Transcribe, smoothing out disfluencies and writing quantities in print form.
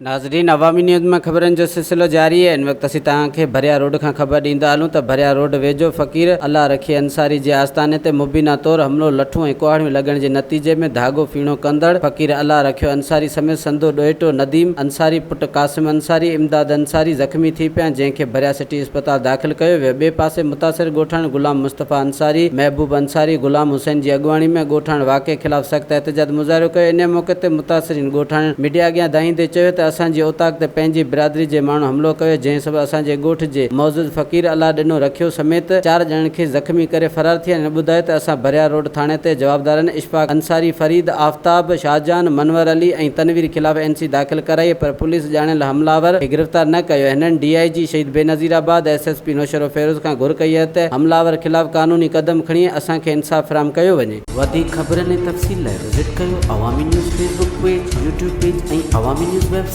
ناظرين عوامي نيوز مان خبرن جو سلسلو جاري آهي ان وقت اسين توهان کي ڀريا روڊ کان خبر ڏيندا هلون ته ڀريا روڊ ويجهو فقير الله رکيي انصاري جي آستاني تي مبينا طور حملو لٺون ۽ ڪهاڙيون لڳڻ جي نتيجي ۾ ڌاڳو ڦيڻو ڪندڙ فقير الله رکيو انصاري سميت سندو ڏوهٽو نديم انصاري پٽ قاسم انصاري امداد انصاري زخمي ٿي پيا جنهن کي ڀريا سٽي اسپتال داخل ڪيو ويو ٻئي پاسي متاثر ڳوٺاڻن غلام مصطفيٰ انصاري، محبوب انصاري، غلام حسين جي اڳواڻي ۾ ڳوٺاڻن واقعي خلاف سخت احتجاج مظاهرو ڪيو انهي موقعي تي متاثرين ڳوٺاڻن ميڊيا اڳيان دانهيندي چيو ته اسان جي اوطاق تي پنهنجي برادري جي ماڻهن حملو ڪيو جنهن سبب اسان جي ڳوٺ جي معزز فقير الله ڏنو رکيو سميت چار ڄڻن کي زخمي ڪري فرار ٿي ويا هنن ٻڌايو ته اسان ڀريا روڊ ٿاڻي تي جوابدارن اشفاق انصاري، فريد آفتاب، شاهجهان، منور علي ۽ تنوير خلاف اين سي داخل ڪرائي پر پوليس ڄاڻايل حمله آور کي گرفتار نه ڪيو هنن D I G Shaheed Benazirabad, S S P Naushahro Feroze کان گهر ڪئي آهي ته حمله آور خلاف قانوني قدم کڻي اسان کي انصاف فراهم ڪيو وڃي. وڌيڪ خبرن ۽ تفصيل لاء وزٽ ڪيو Awami news Facebook page, YouTube page ۽ Awami news website.